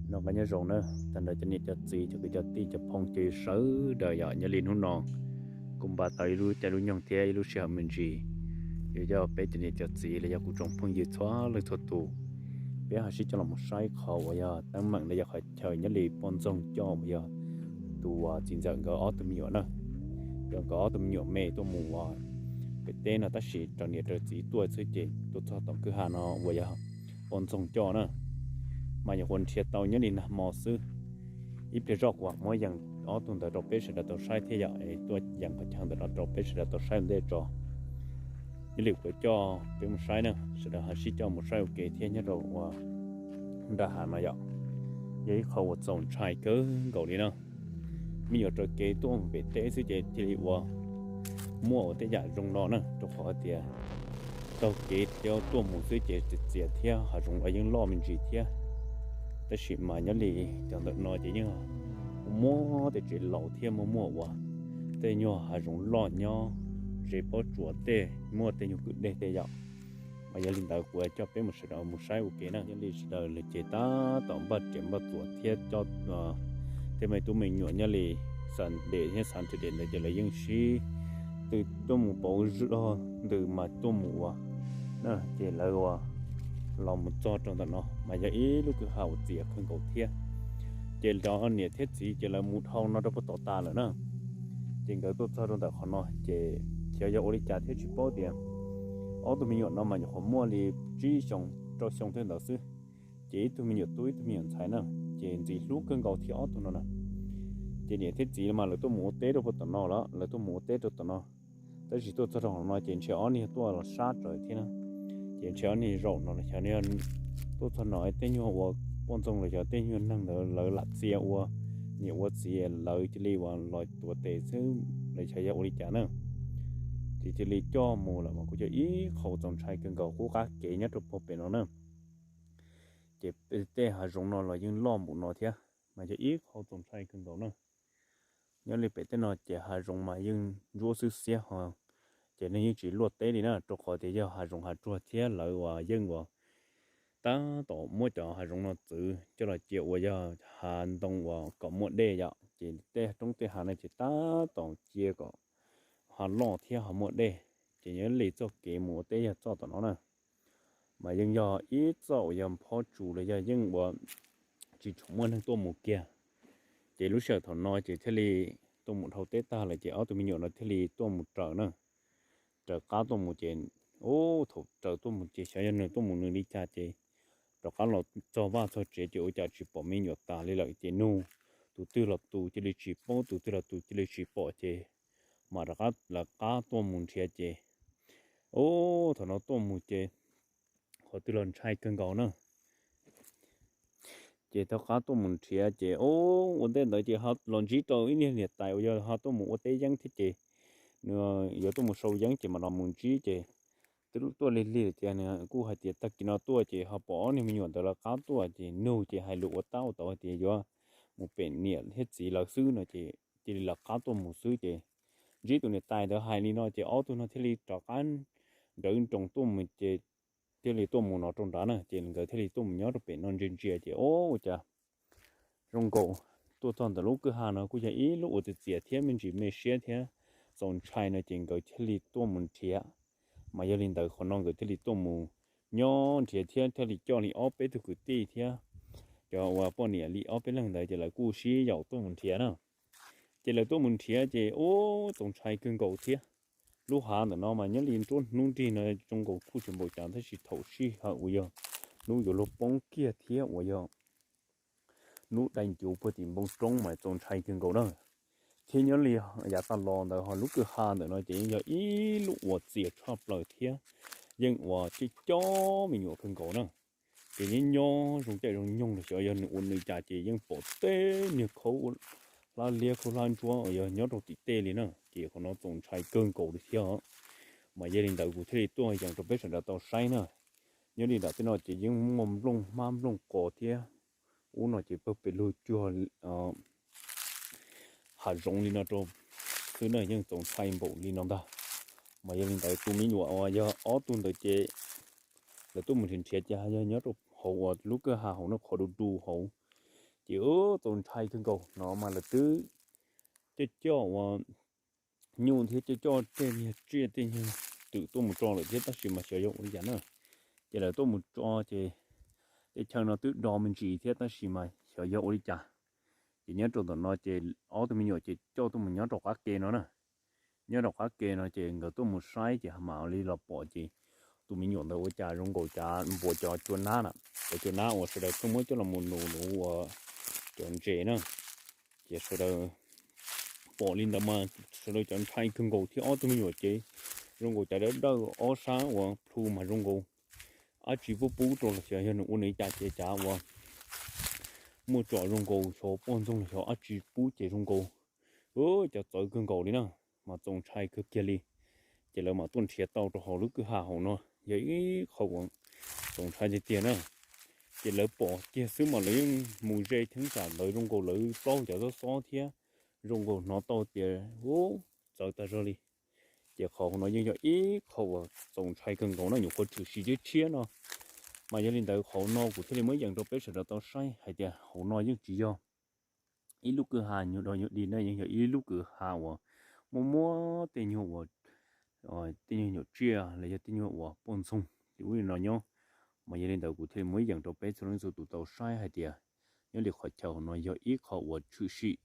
Nyob zoo nawb, tag nrho cov niam cov txiv, cov kwv cov tij, cov phooj cov ywg sawv daws yom. Nyob li hnub no kuv npaj tau ib lub caij lub nyoog thiab ib lub sij hawm me ntsis yuav coj peb cov niam cov txiv los yog kuv tsoom phooj ywg txhua leej txhua tus, peb ho sib coj los mus saib qhov uas yog teeb meem los yog qhov chaw nyob li poj ntxoog coj uas yog tus txiv ntxawm nkawd ob tug me nyuam na. Yog nkawd ob tug me nyuam me tuaj mus uas pem teb no tab sis raws niam raws txiv tuaj xwb ces tuaj txog tom kwj ha no uas yog poj ntxoog coj na, mas nyuam qhuav nrhiav tau nyob li nag hmo xwb. Ib pliag zoj kuv muab yees ob tug ntawd rau peb sawv daws tau saib thiab yom, es tuaj yees qhov chaw ntawm no rau peb sawv daws tau saib ua ntej tso. Ib li kuv coj peb mus saib na, sawv daws ho sib coj mus saib ua ke thiab nyob rau uas nram hav no yom. Yog ib qho uas txaus ntshai kawg nkaus li na. Me nyuam raws kev tuaj mus pem teb xwb ces cia li ua muaj ua tej yam zoo no na, rau qhov hais tias taug kev tuaj mus xwb ces txias txias thiab hav zoov los yeej loj me ntsis thiab. Tab sis mas nyob li cov ntawm no ces yeej muaj tej tsev laus thiab muaj muaj uas tej nyuag hav zoov loj nyob ze pob tsuas tej, muaj tej nyuag kwj deg tej yom. Mas yog li ntawd kuv coj peb mus sawv daws mus saib ua ke na. Nyob li sawv daws lawm ces tab tom npaj riam npaj txuas thiab coj tej me tub me nyuam nyob li Sunday thiab Saturday ntawd ces lawv yeej sib tw tuaj mus pauv zog ntws mas tuaj mus ua na, ces lawv ua los mus txog rau ntawm no mas yog ib lub kwj ha uas txias kawg nkaus thiab. Ces cov niam thiab txiv ces lawv mus dhau no rau puag tom tas lawm na. Ces nkawd tuaj txog rau ntawm qhov no ces xyov yog ua li cas thiab tsis paub tias ob tug me nyuam no mas nyuam qhuav muaj li tsib xyoo rau xyoo thiab ntawd xwb. Ces ib tug me nyuam tub ib tug me nyuam ntxhais na, ces ntxim hlub kawg nkaus thiab ob tug no na. Ces niam thiab txiv mas lawv tuaj mus ua teb rau puag tom no lawm, lawv tuaj mus ua teb rau tom no. Tab sis tuaj txog rau hauv no ces ntshe ob niag tuaj los sab raws thiab na. Ces ntshe ob niag zaum no los xyov tuaj txog no tej nyuag ua poj ntxoog los xyov tej nyuag neeg ntawd lawv lam txia ua niam ua txiv lawv cia li uas los tuav tes xwb los xyov yog ua li cas na. Ces cia li coj mus lawm mas kuj yog ib qho txaus ntshai kawg nkaus qub qab kev nyob rau puag pem no na. Ces tej hav zoov no los yeej loj npaum no thiab mas yog ib qho txaus ntshai kawg nkaus na. Nyob li pem tej no ces hav zoov mas yeej ntsuab xwb xiab ho, ces neeg yeej tsis luaj teb li na, rau qhov tias yog hav zoov hav tsuag thiab lawv uas yeej uas tab tom muab cov hav zoov no txwv coj los cia uas yog hav ntoo uas kom muaj dej yom, ces tej roob tej hav no ces tab tom cia kom ho loj thiab ho muaj dej. Ces nyob li txoj kev mus ua teb yog txoj tom no na, mas yeej yog ib txoj uas yog phob tsu los yog yeej uas tsis tshua muaj neeg tuaj mus kiag. Ces lub sij hawm thaum no ces thiaj li tuaj mus dhau teb tag lawm ces ob tug me nyuam no thiaj li tuaj mus raws na. Raws qab tuaj mus ces, ub, thaum raws tuaj mus ces xyov yog nws tuaj mus nws li cas ces rov qab los txog vaj txog tsev ces ua cas tsis pom me nyuam tas li lawm ces nug tus twg los tus cia li tsis paub, tus twg los tus cia li tsis pom ces mam rov qab lawv qab tuaj mus nrhiav ces, ub, thaum no tuaj mus ces qhov twg los ntshai kawg nkaus na. Ces rov qab tuaj mus nrhiav ces, ub, ua ntej ntawd ces ho los ntsib rau ib niag niam tais uas yog ho tuaj mus ua teb yeeb thiab ces nws yuav tuaj mus sau yeeb ces mam los mus ntsib ces twb tuaj lig lig ces nws kuj hais tias tag kis no tuaj ces ho pom ob niag me nyuam ntawd lawv qab tuaj ces nug ces hais lus ua tab ua tau hais tias yuav mus pem niam thiab txiv lawv xwb no ces cia li lawv qab tuaj mus xwb ces ntsib tus niam tais ntawd hais li no ces ob tug no thiaj li rov qab nrawv nroos tuaj mus ces thiaj li tuaj mus no rau nrad na ces nkawd thiaj li tuaj mus nyob rau pem no ntsia ntsia ces, ub, ua cas zoo nkaus tuaj txog ntawm lub kwj ha no kuj yog ib lub uas txias txias thiab me ntsis me siab thiab txaus ntshai no ces nkawd thiaj li tuaj mus nrhiav. Mas yog li ntawd qhov no nkawd thiaj li tuaj mus nyob nrhiav thiab thiaj li coj li ob peb tug kwv tij thiab cov uas poj niam li ob peb leeg ntawd ces lawv kuj sib yaum tuaj mus nrhiav na. Ces lawv tuaj mus nrhiav ces, ub, txaus ntshai kawg nkaus thiab. Lub hav ntawm no mas nyob li nruab hnub nrig no zoo nkaus kuj tsis npaum cas tab sis thaum sij hawm uas yog hnub yuav luag poob kiag thiab uas yog hnub dai ncuv puag tim npoo roob mas txaus ntshai kawg nkaus na. Thiab nyob li yav tag los ntawd ho lub kwj ha ntawm no ces yeej yog ib lub uas txias tshaj plaws thiab yeej uas coj coj me nyuam kawg nkaus na. Ces nyob nyob zoo caij zoo nyoog los xyov yog nws ua nws cas ces yeej pom tej niag khaub hlab liab khaub hlab ntsuab uas yog nyob rau tim tej li na. Ces qhov no txaus ntshai kawg nkaus li thiab. Mas yog li ntawd kuv thiaj li tuaj yees rau peb sawv daws tau saib na. Nyob li nram tej no ces yeej muaj nplooj hmab nplooj qos thiab ub no ces pawg pes lug cuag hav zoov li no rau xwb na, yeej txaus ntshai npaum li no ntag. Mas yog li ntawd tus me nyuam uas yog ob tug ntawd ces lawv tuaj mus nrhiav nrhiav ces yog nyob rau hauv uas lub kwj ha hauv no qhov du du hauv Ces ub, txaus ntshai kawg nkaus no mas lawv twb coj coj uas nyuj thiab coj coj tej niag tsiaj tej nyuag twm tuaj mus tso lawm thiab tab sis mas xyov yog ua li cas na. Ces lawv tuaj mus tso ces tej chaw no twb do me ntsis thiab tab sis mas xyov yog ua li cas. Ces nyob rau ntawm no ces ob tug me nyuam ces coj tuaj mus nyob rau qab ke no na. Nyob rau qab ke no ces nkawd tuaj mus saib ces mam li los pom ces tus me nyuam ntawd ua cas zoo nkaus cov npuas cov cua nab na, cov cua nab uas sawv daws tuaj muab coj los mus nuv nuv uas cov ntses na. Ces sawv daws pom li ntawd mas sawv daws cov ntshai kawg nkaus thiab ob tug me nyuam ces zoo nkaus cov dawb dawb ob sab uas plhu mas zoo nkaus dab tsi pub pub rau los xyov yog nws ua nws li cas ces cav uas muaj tsom zoo nkaus xyov poj ntxoog los xyov dab tsi pub ces zoo nkaus cov txawv kawg nkaus li na, mas txaus ntshai kawg kiag li. Ces lawv mam tuaj nrhiav tau rau hauv lub kwj ha hauv no, yog ib qho uas txaus ntshai tiag tiag na. Ces lawv pom kiag xwb mas lawv yeej mus ze theeb tsam ntawd zoo nkaus lawv plaub cov xob xob thiab zoo nkaus hnov tau tias ub txawv tag zog li. Ces qhov hauv no yeej yog ib qho uas txaus ntshai kawg nkaus no, nyuam qhuav tshwm sim tshiab tshiab no. Mas yog li ntawd qhov no kuv thiaj li muab yees rau peb sawv daws tau saib hais tias hauv no yeej tsis yog ib lub kwj ha nyuag dog nyuag dig na, yeej yog ib lub kwj ha uas muaj muab tej nyuag uas tej nyuag nyuam tsiaj los yog tej nyuag uas poj ntxoog li ub li no nyob. Mas yog li ntawd kuv thiaj li muab yees rau peb txhua leej txhua tus tau saib hais tias nyob li qhov chaw hauv no yog ib qho uas tshwm sim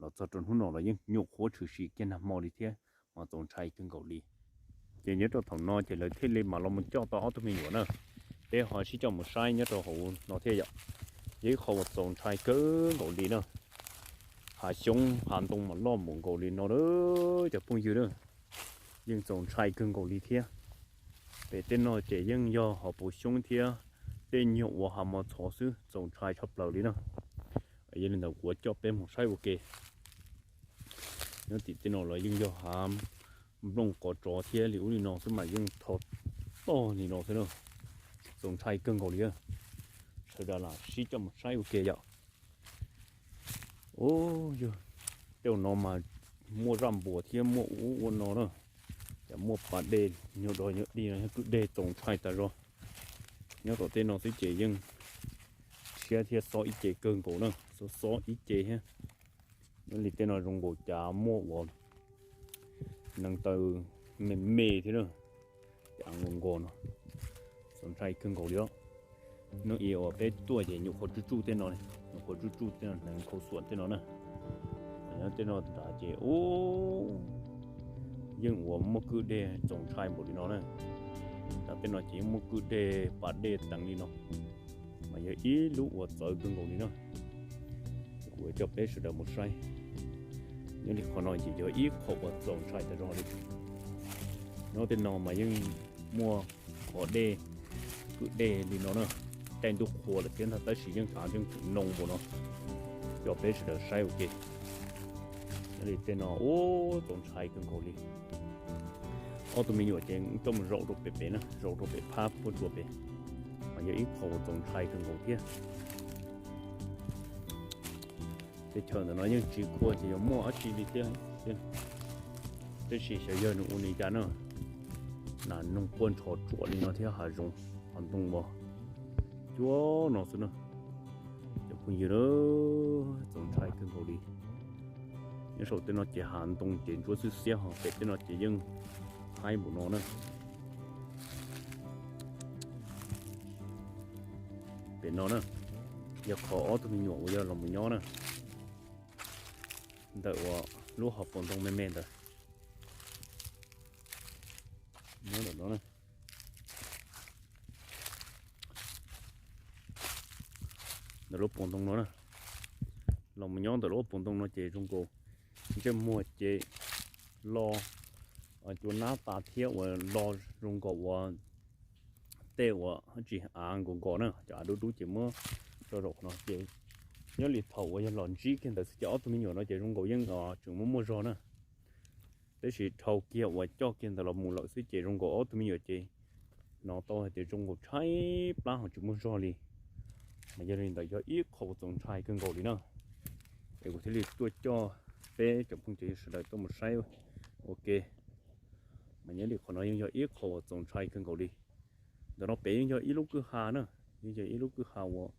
los txog rau hnub no los yeej nyuam qhuav tshwm sim kiag nag hmo li thiab, mas txaus ntshai kawg nkaus li. Ces nyob rau thaum no ces lawv thiaj li mam los mus coj tau ob tug me nyuam na. Peb ho sib coj mus saib nyob rau hauv no thiab yom. Yog ib qho uas txaus ntshai kawg nkaus li na. Hav xyoob hav ntoo mas loj mus nkaus li no lawm cov phooj ywg na. Yeej txaus ntshai kawg nkaus li thiab. Pem tej no ces yeej yog hauv paus xyoob thiab tej nyuag uas hav mos txhov xwb, txaus ntshai tshaj plaws li na. Yog li ntawd kuv coj peb mus saib ua ke. Nyob tim tej no los yeej yog hav nplooj qov tsov thiab li ub li no xwb mas yeej tho toj li no xwb na. Txaus ntshai kawg nkaus li. Sawv daws lam sib coj mus saib ua ke yom. Ub, yog tej no mas muaj zaj npuas thiab muaj ub ua no na. Ces muaj pas dej nyuag dog nyuag dig no, kwj deg txaus ntshai tas zog. Nyob tom tej no xwb ces yeej siab thiab xob ib ce kawg nkaus na, xob xob ib ce thiab. Nyob li tej no zoo nkaus cas muaj uas neev taw me me thiab na. Ces av nkaus nkaus no, txaus ntshai kawg nkaus li os. Hnub ib uas peb tuaj ces nyuam qhuav tsuj tsuj tej no, nyuam qhuav tsuj tsuj tej no, hneev khau xuam tej no na. Nyob tej no nrad ces ub, yeej uas muaj kwj deg txaus ntshai npaum li no na. Nrad tej no ces yeej muaj kwj deg pas dej teev li no, mas yog ib lub uas txawv kawg nkaus li na. Kuv coj peb sawv daws mus saib. Nyob li qhov no ces yog ib qho uas txaus ntshai tas zog li. Nyob tej no mas yeej muaj qhov dej, kwj deg li no na. Caij ntuj qhua lawm thiab ntag tab sis yeej av yeej tseem noo npaum no. Coj peb sawv daws saib ua ke. Nyob li tej no ub, txaus ntshai kawg nkaus li. Ob tug me nyuam ces coj mus zaum rau pem pem na, zaum rau pem phab puag tsua pem, mas yog ib qho uas txaus ntshai kawg nkaus thiab. Tej chaw ntawm no yeej tsis khuam ces yog muaj dab tsi li thiab, tab sis xyov yog nws ua li cas na. Nas noog quaj nrho tsuam li no thiab hav zoov hav ntoo uas cuab no xwb na. Cov phooj ywg, txaus ntshai kawg nkaus li. Nyob saum tej no ces hav ntoo ces ntsuab xiab xiab ho pem tej no ces yeej haib npaum no na. Pem no na, yog qhov ob tug me nyuam uas yog los mus nyob na, ntawm uas lub hauv paus ntoo me me ntawd. Nyob ntawm no, ntawm lub paus ntoo no na, los mus nyob ntawm lub paus ntoo no ces zoo nkaus ntsej muag ces lo cua nab tas thiab uas lo zoo nkaus uas tej uas tsis av nkaus nkaus na, cov av dub dub ces muab tso zaum qhov no ces nyob li thaum uas yog los ntsib kiag ntawd xwb ces ob tug me nyuam no ces zoo nkaus yeej tseem muaj muaj zog na. Tab sis dhau kiag uas coj kiag ntawd los mus lawm xwb ces zoo nkaus ob tug me nyuam ces hnov tau hais tias zoo nkaus tshaib plab ho tsis muaj zog li. Mas yog li ntawd yog ib qho uas txaus ntshai kawg nkaus li na. Es kuv thiaj li tuaj coj peb cov phooj ywg sawv daws tuaj mus saib ua ke. Mas nyob li qhov no yeej yog ib qho uas txaus ntshai kawg nkaus li. Ntawm no pem yeej yog ib lub kwj ha na, yeej yog ib lub kwj ha uas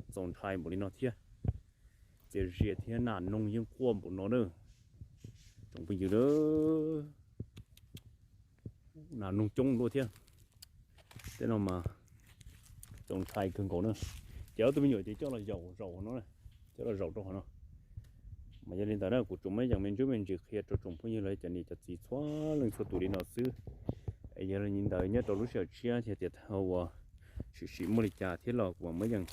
txaus ntshai npaum li no thiab. Txias zias thiab nas noog yeej quaj npaum no na. Tsoom phooj ywg, nas noog coob luaj thiab. Tej no mas txaus ntshai kawg nkaus na. Ces ob tug me nyuam ces coj los zaum zaum no, coj los zaum rau hauv no. Mas yog li ntawd na kuv tsuas muab yees me ntsis me ntsis qhia rau tsoom phooj ywg los cov niam cov txiv txhua leej txhua tus li no xwb. Es yog li ntawd nyob rau lub sij hawm tshiab yog tias thaum uas tshwm sim muaj li cas thiab los kuv mam muab yees.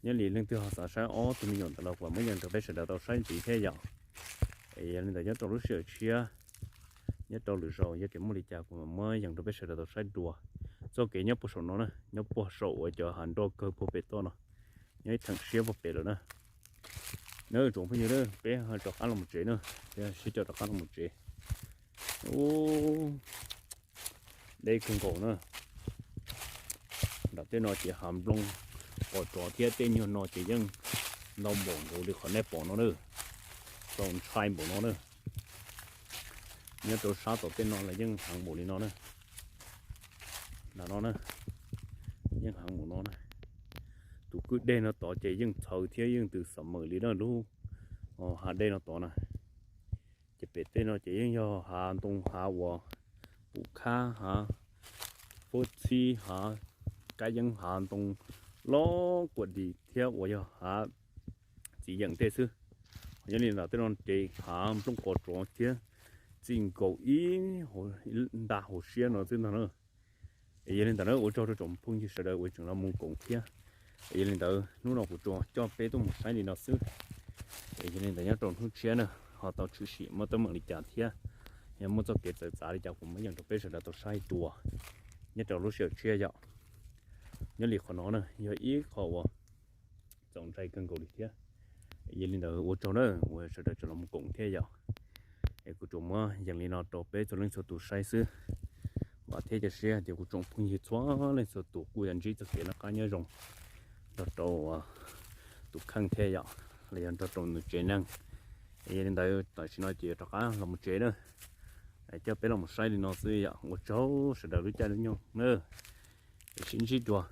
Nyob li leej twg ho xav saib ob tug me nyuam ntawd los kuv mam muab yees rau peb sawv daws tau saib ntxiv thiab yom. Es yog li ntawd nyob rau lub sij hawm tshiab, nyob rau lwm zaus yog tias muaj li cas kuv mam muab yees rau peb sawv daws tau saib dua. Txoj kev nyob puag saum no na, nyob puag saum uas cov hav nroj kawg puag pem toj no, nyob ib theem siab puag pem lawm na. Na tsoom phooj ywg, peb rov qab los mus tsev na, peb sib coj rov qab los mus tsev. Ub, deb kawg nkaus na. Nram tej no ces hav nplooj qos tsov thiab tej nyuag no ces yeej ntau npaum nkaus li qhov nej pom no na. Txaus ntshai npaum no na. Nyob rau sab tom tej no los yeej heev npaum li no na. Nram no na, yeej heev npaum no na. Tus kwj deg no tod ces yeej txhawv thiab yeej tws xam mawm li na lub hav dej no tod na. Ces pem tej no ces yeej yog hav ntoo hav uas pum khab hav fab txhib hav kab yeeb hav ntoo loj kuam dim thiab uas yog hav txiv yeem tej xwb. Nyob li ntawm tej no ces hav nplooj qos tsov thiab txij nkaus ib nta hauv siab no xwb ntag na. Es yog li ntawd na ua tsaug rau tsoom phooj ywg sawv daws uas tseem los mus koom thiab. Es yog li ntawd hnub no kuv tsuas coj peb tuaj mus saib li no xwb. Es yog li ntawd nyob rau hnub tshiab na ho tau tshwm sim muaj teeb meem li cas thiab yog muaj txoj kev txawv txav li cas kuv muab yees rau peb sawv daws tau saib dua nyob rau lub sij hawm tshiab yom. Nyob li qhov no na yog ib qho uas txaus ntshai kawg nkaus li thiab. Yog li ntawd ua tsaug na uas sawv daws tseem los mus koom thiab yom. Es kuv tsuas muab yees li no rau peb txhua leej txhua tus saib xwb. Vam thiab cia siab tias kuv tsoom phooj ywg txhua leej txhua tus kuj yuav ntsib txoj kev noj qab nyob zoo nrog rau tus kheej thiab yom, los yog nrog rau nws tsev neeg. Es yog li ntawd tam sim no ces yuav rov qab los mus tsev na. Coj peb los mus saib li no xwb yom, ua tsaug sawv daws lub caij lub nyoog na. Es sib ntsib dua